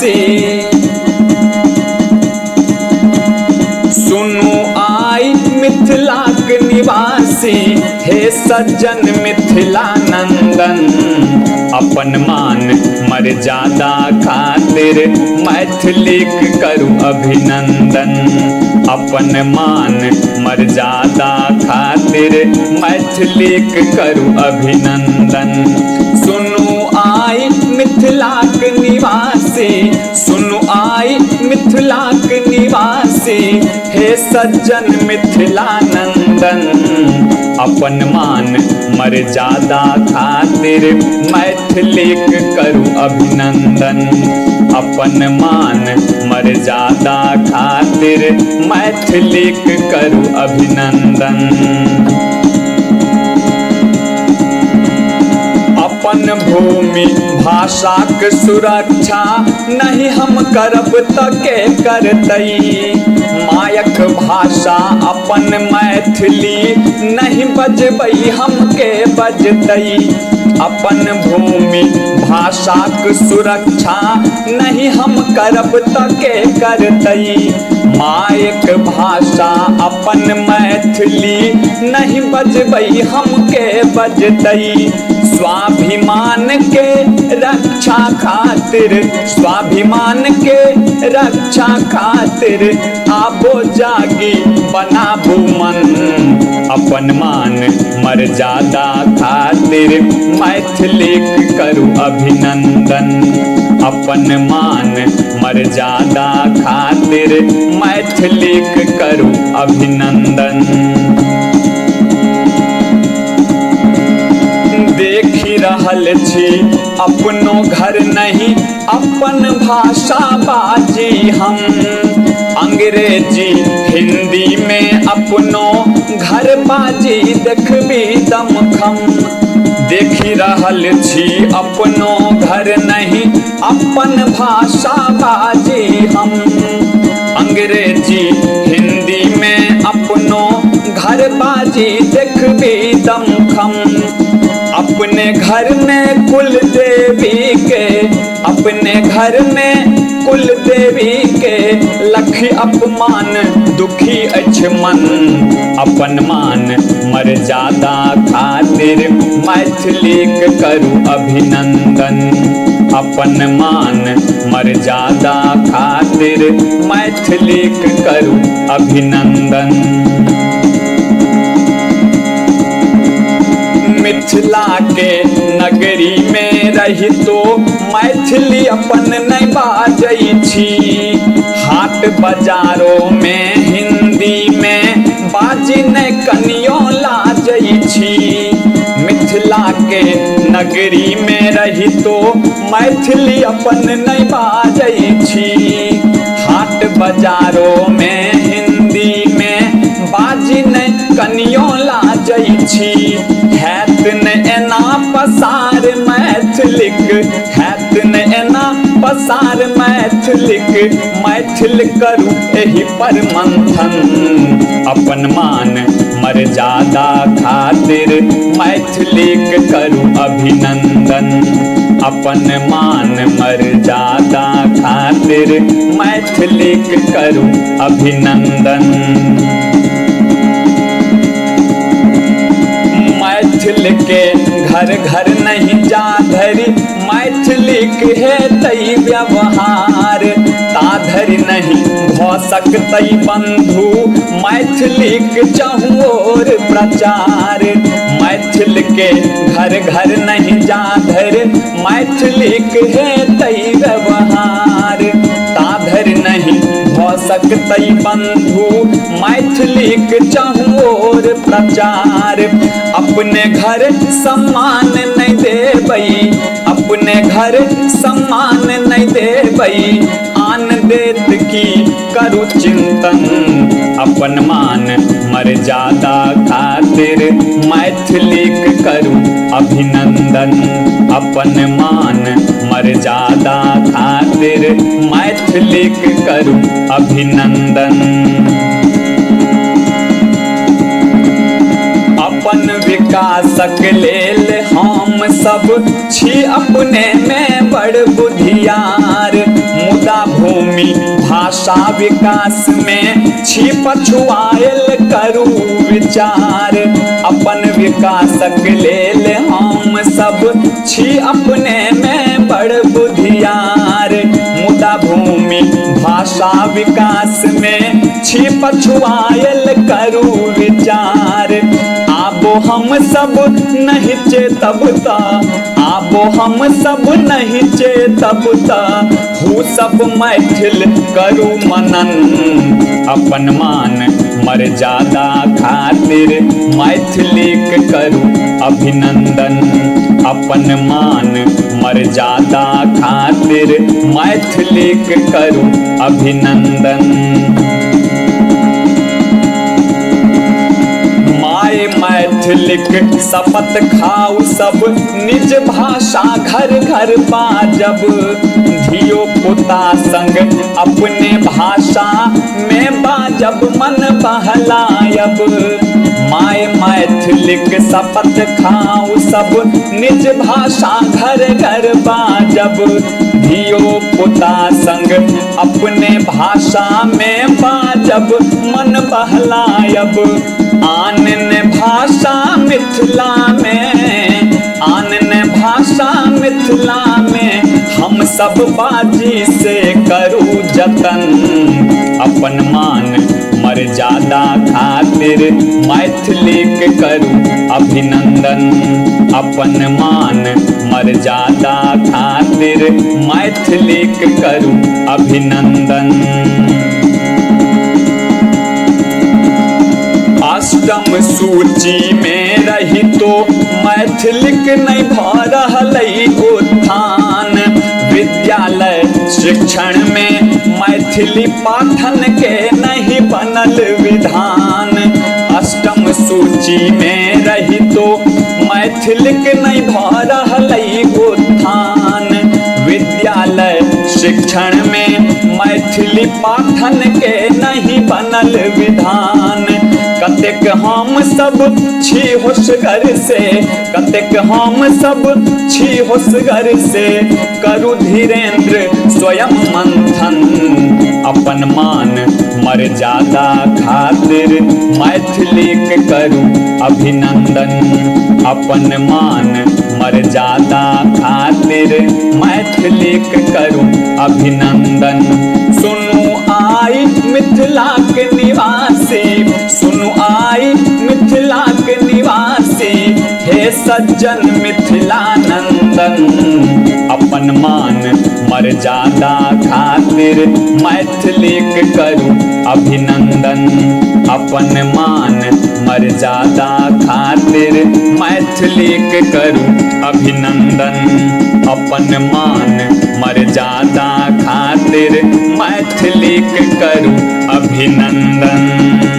निवासी, सुनु आई मिथिलाक निवासी, हे सज्जन मिथिला नंदन। अपन मान मर्यादा खातिर मैथिलीक करू अभिनंदन। अपन मान मर्यादा खातिर मैथिलीक करू अभिनंदन। सुनु आई मिथिलाक निवासी, सुनु आई मिथिलाक निवासी, हे सज्जन मिथिला नंदन। अपन मान मर्यादा खातिर मैथिलीक करू अभिनंदन। अपन मान मर्यादा खातिर मैथिलीक करू अभिनंदन। अपन भूमि भाषाक सुरक्षा नहीं हम करब त के करतई। मायक भाषा अपन मैथिली नहीं बजबई हम के बजतई। अपन भूमि भाषाक सुरक्षा नहीं हम करब त के करतई। मायक भाषा अपन मैथिली नहीं बजबई हम के बजतई। स्वाभिमान के रक्षा खातिर, स्वाभिमान के रक्षा खातिर आबो जागी बनाबू मन। अपन मान मर्यादा खातिर मैथिलीक करू अभिनंदन। अपन मान मर्यादा खातिर मैथिलीक करू अभिनंदन। देखि रहल छी अपनो घर नहीं अपन भाषा बाजी हम। अंग्रेजी हिंदी में अपनो घर बाजी देखबी दमखम। देखि रहल छी अपनो घर नहीं अपन भाषा बाजी हम। अंग्रेजी हिंदी में अपनो घर बाजी देखबी दमखम। अपने घर में कुल देवी के, अपने घर में कुल देवी के लखी अपमान दुखी अछि मन। अपन मान मर्यादा खातिर मैथिलीक करू अभिनंदन। अपन मान मर्यादा खातिर मैथिलीक करू अभिनंदन। मिथिला के नगरी में रही तो मैथिली अपन नहीं बाजै छी। हाट बाजारों में हिंदी में बाजी नहीं कनियो लाजै छी। मिथिला के नगरी में रही तो मैथिली अपन नहीं बाजै छी। हाट बाजारों में हिंदी में बाजी नहीं कनियो लाजै छी। हैत ने एना पसार मैथिलीक, हैत ने एना पसार मैथिलीक, मैथिल करू एहि पर मंथन। अपन मान मर्यादा खातिर मैथिलीक करू अभिनंदन। अपन मान मर्यादा खातिर मैथिलीक करू अभिनंदन। मैथिल के घर घर नहीं जा धरि मैथिलीक हेतै व्यवहार। ता धरि नहीं भ सकतै बंधु मैथिलीक चहुओर प्रचार। मैथिल के घर घर नहीं जा धरि मैथिलीक हेतै व्यवहार। ता धरि नहीं भ सकतै बंधु मैथिलीक चहुओर प्रचार। अपने घर सम्मान नहीं देबै, अपने घर सम्मान नहीं देबै, आन देत की करू चिंतन। अपन मान मर्यादा खातिर मैथिलीक करू अभिनंदन। अपन मान मर्यादा खातिर मैथिलीक करू अभिनंदन। अपन विकासक लेल हम सब छी अपने में बड़ बुधियार, मुदा भूमि भाषा विकास में छी पछुआयल करू विचार। अपन विकासक लेल हम सब छी अपने में बड़ बुधियार, मुदा भूमि भाषा विकास में छी पछुआयल करू विचार। आबो हम सब नहीं चेतब ता, आबो हम सब नहीं चेतब ता, हु सब मैथिल करू मनन। अपन मान मर्यादा खातिर मैथिलीक करू अभिनंदन। अपन मान मर्यादा खातिर मैथिलीक करू अभिनंदन। माय मैथिलीक शपथ खाउ सब, निज भाषा घर घर बाजब। धियो पुता संग अपने भाषा में बाजब मन बहलायब। माय मैथिलीक शपथ खाउ सब, निज भाषा घर घर बाजब। धियो पुता संग अपने भाषा में बाजब मन बहलायब। आन ने भाषा मिथिला में, आन ने भाषा मिथिला में, हम सब बाजी से करू जतन। अपन मान मर्यादा खातिर मैथिलीक करू अभिनंदन। अपन मान मर्यादा खातिर मैथिलीक करू अभिनंदन। अष्टम सूची में रही तो मैथिलीक नहीं भ रहलै उत्थान। विद्यालय शिक्षण में मैथिली पाठन के नहीं बनल विधान। अष्टम सूची में रही तो मैथिलीक नहीं भ रहलै उत्थान। विद्यालय शिक्षण में मैथिली पाठन के नहीं बनल विधान। कतेक हम सब छी होशगर से, कतेक हम सब छी होशगर से, करू धीरेन्द्र स्वयं मंथन। अपन मान मर्यादा खातिर मैथिलीक करू अभिनंदन। अपन मान मर्यादा खातिर मैथिलीक करू अभिनंदन। सुनु आई मिथिला के निवासी, सुनु आई मिथिला के निवासी, हे सज्जन मिथिला नंदन। अपन मान मर्यादा खातिर मैथिलीक करू अभिनंदन। अपन मान मर्यादा खातिर मैथिलीक करू अभिनंदन। अपन मान मर्यादा खातिर मैथिलीक करू अभिनंदन।